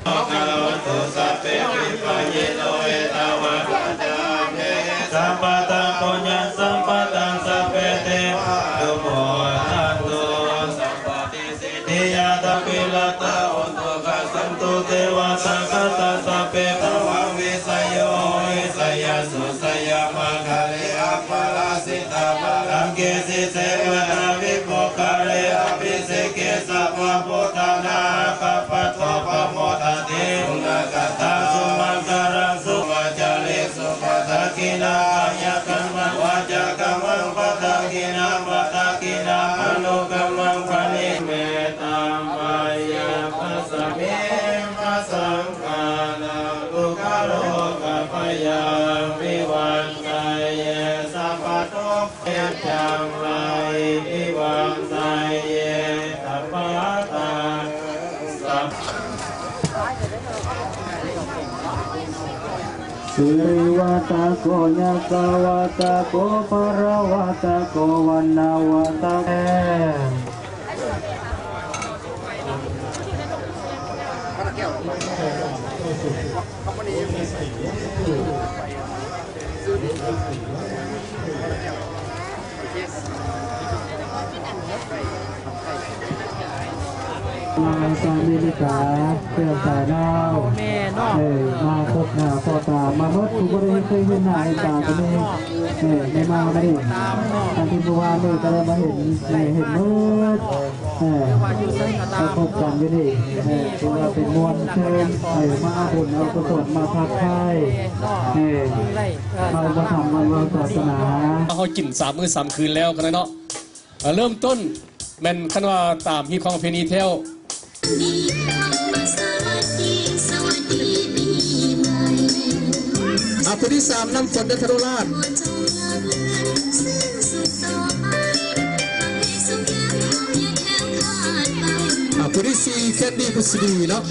Bhagavato sabbe vipayyino etava sampadaṃ puññasampadaṃ sabbe devānumodantu. Sabbasiddhiyā davidhattā hontu gacchantu devasaṅghhattā sabbe bhavaṃ vijayo hohi jayassu jayamaṅgale aparājitapallaṅke sīse paṭhavipokkhare abhiseke sabbabuddhānaṃ aggappatto pamodati. Sunakkhattaṃ sumaṅgalaṃ surupa cariṃsu padakkhiṇaṃ kāyakammaṃ vācākammaṃ padakkhiṇaṃ padakkhiṇaṃ manokammaṃ paṇidhī. Mettaṃ mayhaṃ dassanīyam saṅghānaṃ dukkharogabhayaṃ vivañjaye sabbadukkha ສິລິວັດທະໂກ ຍົກກະວັດທະໂກ ພະລະວັດທະໂກ ວັນນະວັດທະໂກ. ມາສາມເມລິກາ ເຄື່ອງສາຍລາວ ແມ່ເນາະ ເອີ ມາພົບໜ້າພໍ້ຕາ ມາເໝິດ ຜູ້ບໍ່ໄດ້ເຄີຍເຫັນໜ້າເຫັນຕາກັນເລີຍ ເອີ ໄດ້ມາມື້ນີ້ ຕາມເນາະ ອັນທີ່ເມື່ອວານນີ້ກໍໄດ້ມາເຫັນ ເອີ ເຫັນເໝິດ ເອີ ກໍຢູ່ໃສກໍຕາມ ມາພົບກັນຢູ່ນີ້ ເອີ ຖືວ່າເປັນມ່ວນຊື່ນ ເອີ ມາເອົາບຸນເອົາກຸສົນ ມາທັກທາຍ ເອີ ເອີ ມາອຸປະຖຳວັດວາສາສະໜາ ເຮົາກິນສາມມື້ສາມຄືນແລ້ວກັນເນາະ. ເອີ ເລີ່ມຕົ້ນແມ່ນ ຄັນວ່າຕາມຮີດຄອງປະເພນີແທ້ວ ອາ ຜູ້ທີສາມ ນ້ຳຝົນ ຈັນທະໂນລາດ ອາ ຜູ້ທີສີ່ ແຄນດີ ພຸດສະດີ ເນາະ.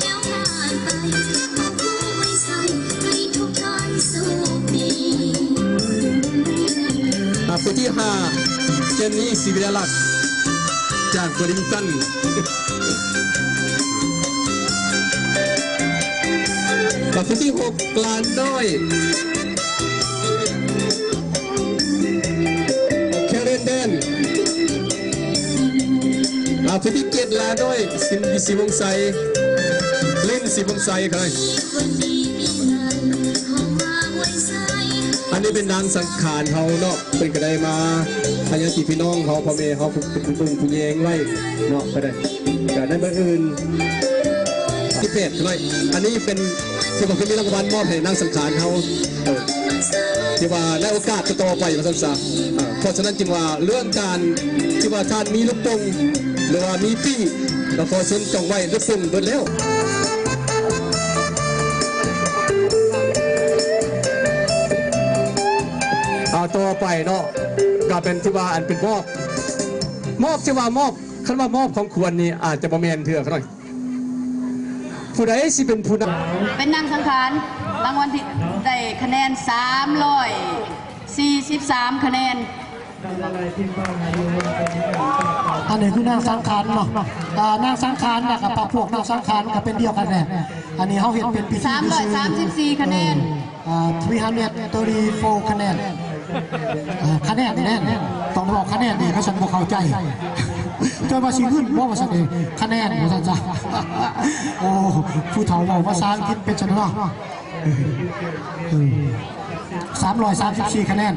ອາ ຜູ້ທີຫ້າ ເຈນນີ ສີວິໄລລັດ ຈາກວໍລິງຕັນ ອາ ຜູ້ທີຫົກ ຫຼານນ້ອຍ ແຄເຣນແດນ ອາ ຜູ້ທີເຈັດ ຫຼານນ້ອຍ ສິນ ສີວົງໄຊ ລິນ ສີວົງໄຊ ອັນນີ້ເປັນນາງສັງຂານເຮົາເນາະ ເພິ່ນກໍໄດ້ມາ ໃຫ້ຍາດຕິພີ່ນ້ອງເຮົາ ພໍ່ແມ່ເຮົາ ຜູ້ເບິ່ງຜູ້ແຍງໄວ້ເນາະ ກໍໄດ້ ກໍໃນມື້ອື່ນ ສິບແປດ ນ້ອຍ ອັນນີ້ເປັນ ທີ່ວ່າເພິ່ນມີລາງວັນມອບໃຫ້ນາງສັງຂານເຮົາ ເອີ ທີ່ວ່າໃນໂອກາດຕໍ່ໆໄປວ່າຊັ້ນຊະ ເອີ ເພາະສະນັ້ນຈຶ່ງວ່າເລື່ອງການທີ່ວ່າທ່ານມີລູກໂປ່ງ ຫຼືວ່າມີປີ້ ກໍຂໍເຊີນຈອງໄວ້ ລູກໂປ່ງເບິດແລ້ວ. ອ່າ ຕໍ່ໄປເນາະ ກໍເປັນທີ່ວ່າອັນເປັນມອບ ມອບ ທີ່ວ່າມອບ ຄັນວ່າມອບຂອງຂວັນນີ້ອາດຈະບໍ່ແມ່ນເທື່ອ ຜູ້ໃດຊິເປັນຜູ້ນຳ? ເປັນນາງສັງຂານ ລາງວັນທີ່ໄດ້ຄະແນນສາມຮ້ອຍສີ່ສິບສາມຄະແນນ. ອັນນີ້ຄືນາງສັງຂານເນາະ ອ່າ ນາງສັງຂານ ແລ້ວກໍພັກພວກນາງສັງຂານກໍເປັນດຽວກັນແຫຼະ. ອັນນີ້ເຮົາເຮັດເປັນພິທີຊື່ໆ ສາມຮ້ອຍສາມສິບສີ່ຄະແນນ. ເອີ ອ່າ three hundred thirty-four ຄະແນນ ເອີ ຄະແນນນີ້ແຫຼະ ຕ້ອງບອກຄະແນນນີ້ ເພາະຊັ້ນບໍ່ເຂົ້າໃຈ ເຈົ້າວ່າຊິເງິນບໍ່ວ່າຊັ້ນເດ ຄະແນນວ່າຊັ້ນຊະ. ໂອ້ ຜູ້ເຖົ້າເວົ້າພາສາອັງກິດເປັນຊັ້ນເນາະ ເອີ ສາມຮ້ອຍສາມສິບສີ່ຄະແນນ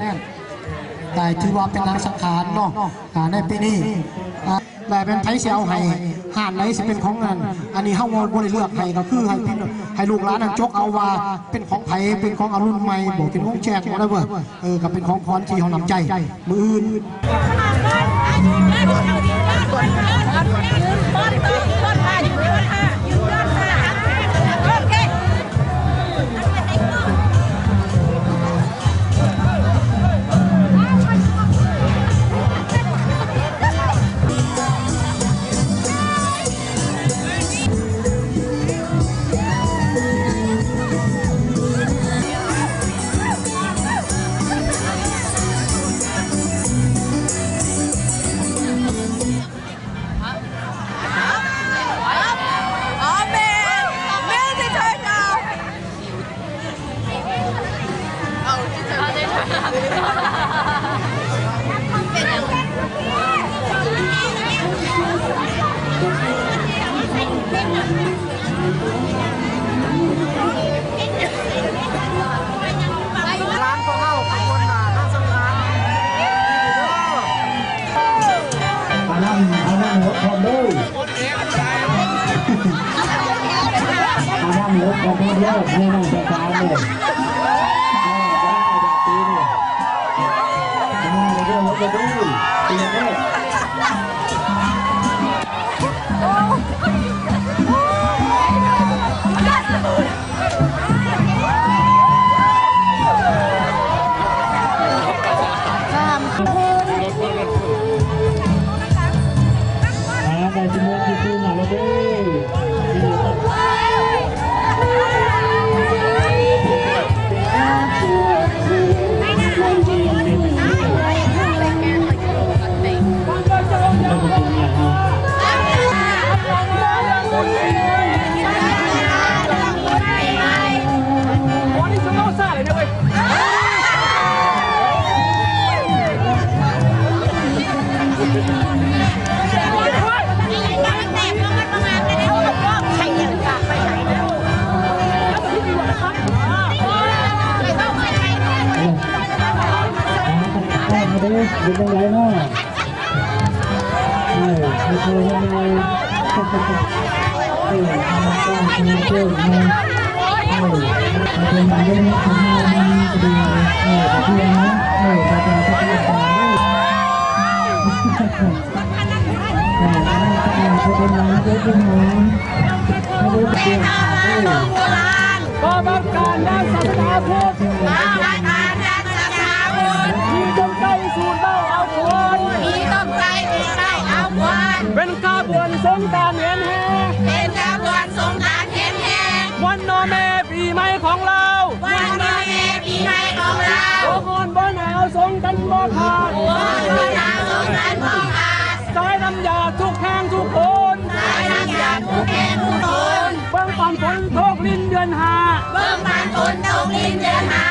ໄດ້ຖືວ່າເປັນນາງສັງຂານເນາະ ອ່າ ໃນປີນີ້ ອ່າ ແລ້ວແມ່ນໃຜຊິເອົາໃຫ້ ຮ້ານໃດຊິເປັນຂອງນັ້ນ ອັນນີ້ເຮົາບໍ່ ບໍ່ໄດ້ເລືອກໃຫ້ ກໍຄືໃຫ້ພີ່ ໃຫ້ລູກຫຼານນັ້ນຈົກເອົາວ່າເປັນຂອງໃຜ ເປັນຂອງອາລຸນໃໝ່ບໍ ເປັນຂອງແຈກ whatever ເອີ ກໍເປັນຂອງຂວັນທີ່ເຮົານຳໃຈມື້ອື່ນ. ຫຼານພວກເຮົາຂະບວນໜ້າທາງສັງຂານ ອານຳ ອານຳຫົກຄົນເດີ ອານຳຫົກຄົນເດີ ໃຫ້ນາງສາວເດີ ເອີ ບໍ່ໄດ້ດອກປີນີ້ ອາ ເດີ ຫົກຄົນເດີ ປີນີ້ ເປັນຈັ່ງໃດເນາະ? ເອີ ເອີ ເອີ ເອີ ເອີ ເອີ ກອງບັນຊາການດ້ານສາສະໜາພຸດ ກອງບັນຊາການດ້ານສາສະໜາພຸດ ມີຕົນໃຈສູດເຫຼົ້າເອົາຄວນ ມີຕົນໃຈສູດເຫຼົ້າເອົາຄວນ ເປັນຂະບວນສົງການແຫ່ນແຫ່ ເປັນຂະບວນສົງການແຫ່ນແຫ່ ວັນນະແມ່ປີໃໝ່ຂອງລາວ ວັນນະແມ່ປີໃໝ່ຂອງລາວ ບໍ່ຮ້ອນບໍ່ໜາວສົງກັນບໍ່ຂາດ ບໍ່ຮ້ອນບໍ່ໜາວສົງກັນບໍ່ຂາດ ສາຍນ້ຳຢາທຸກແຫ່ງທຸກຄົນ ສາຍນ້ຳຢາທຸກແຫ່ງທຸກຄົນ ເບິ່ງປານຝົນຕົກລິນເດືອນຫ້າ ເບິ່ງປານຝົນຕົກລິນເດືອນຫ້າ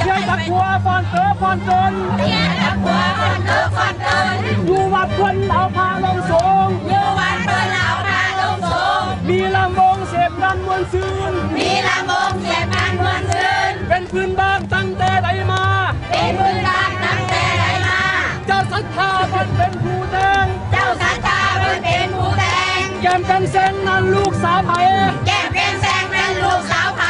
ຢ່າຕະກົວຟ້ອນເຕີຟ້ອນຕົນ ຢ່າຕະກົວຟ້ອນເຕີຟ້ອນຕົນ ຢູ່ວັດເພິ່ນເອົາພະລົງສົງ ຢູ່ວັດເພິ່ນເອົາພະລົງສົງ ມີລຳວົງເສບກັນມ່ວນຊື່ນ ມີລຳວົງເສບກັນມ່ວນຊື່ນ ເປັນພື້ນບ້ານຕັ້ງແຕ່ໃດມາ ເປັນພື້ນບ້ານຕັ້ງແຕ່ໃດມາ ເຈົ້າສັດທາເພິ່ນເປັນຜູ້ແຕ່ງ ເຈົ້າສັດທາເພິ່ນເປັນຜູ້ແຕ່ງ ແກ້ມແກ່ນແຊງນັ້ນລູກສາວໃຜ ແກ້ມແກ່ນແຊງນັ້ນລູກສາວໃຜ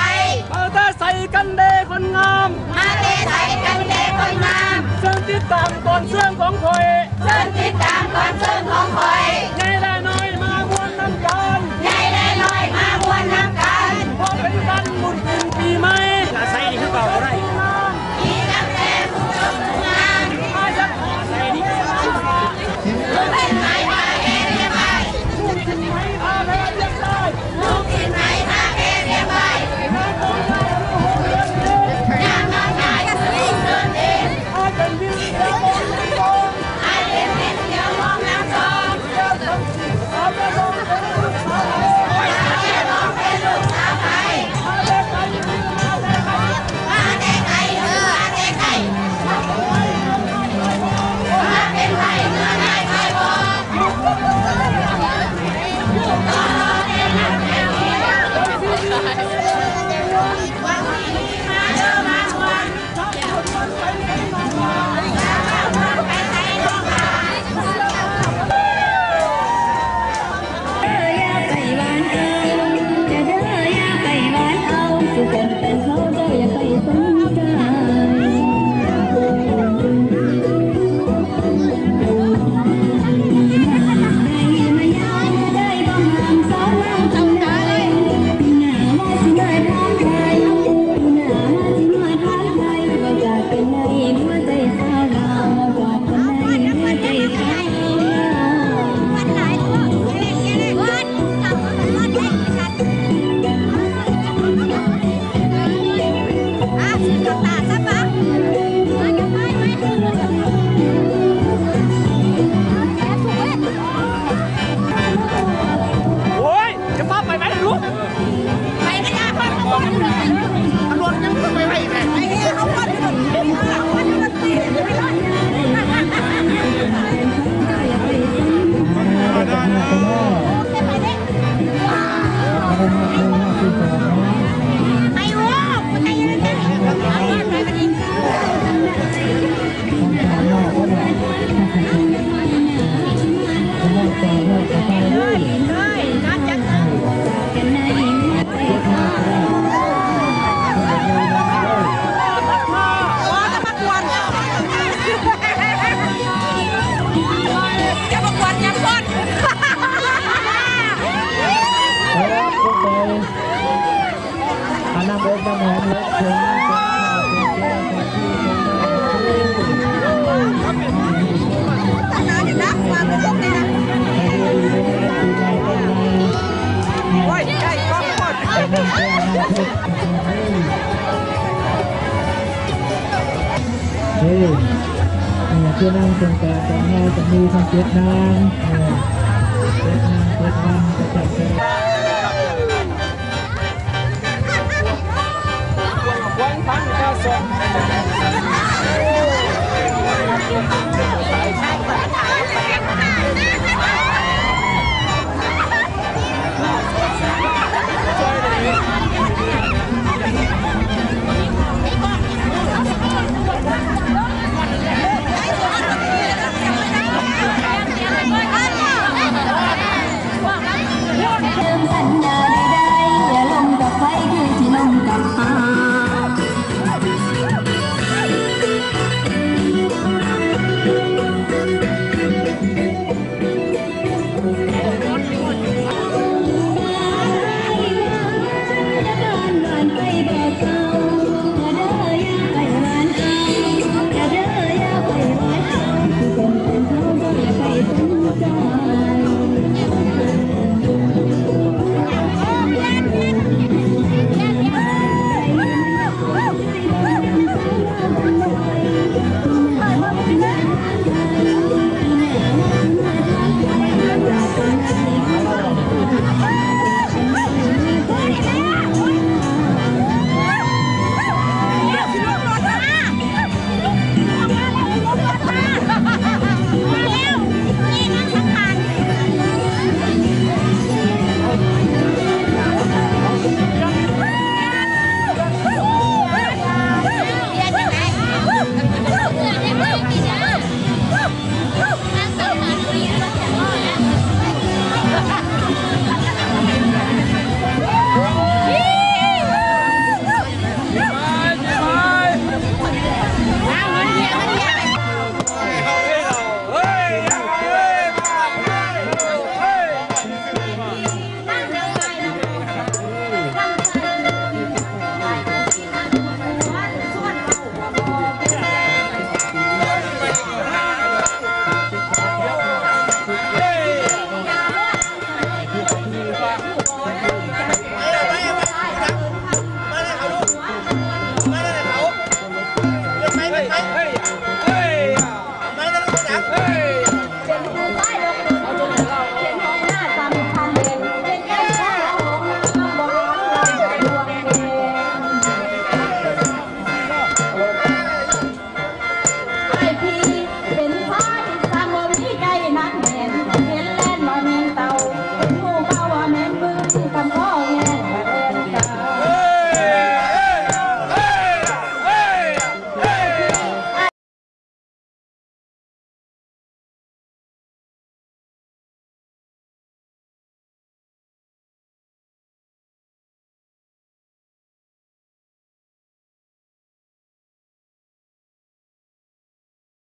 ມາແຕ່ໃສກັນເດຄົນງາມ ມາແຕ່ໃສກັນເດຄົນງາມ ເຊີນຕິດຕາມຕອນເຊື່ອງຂອງຂ້ອຍ ເຊີນຕິດຕາມຕອນເຊື່ອງຂອງຂ້ອຍ ໃຫຍ່ແລະນ້ອຍມາມ່ວນນຳກັນ ໃຫຍ່ແລະນ້ອຍມາມ່ວນນຳກັນ ເພາະເປັນວັນບຸນຂຶ້ນປີໃໝ່ ອາໄສນີ້ຄືເກົ່າບໍ່ໄດ້ ມີຕັ້ງແຕ່ຜູ້ຈົບຜູ້ງາມ ອາໄສນີ້ ລຸກຂຶ້ນໄໝ ພາແກ່ຮຽບຮ້ອຍ ລຸກຂຶ້ນໄໝ ພາແກ່ຮຽບຮ້ອຍ ລຸກຂຶ້ນໄໝ ພາແກ່ຮຽບຮ້ອຍ ຍາມນອນກາຍຄືເດີນເດ ອາເປັນວິນ ອາເປັນວິນ ດຽວມອງນຳສອງ ເອີ ເອີ ຄືນາງສົງການຂອງເຮົາກໍມີທັງເຈັດນາງ ເອີ ເຈັດນາງເຈັດວັນ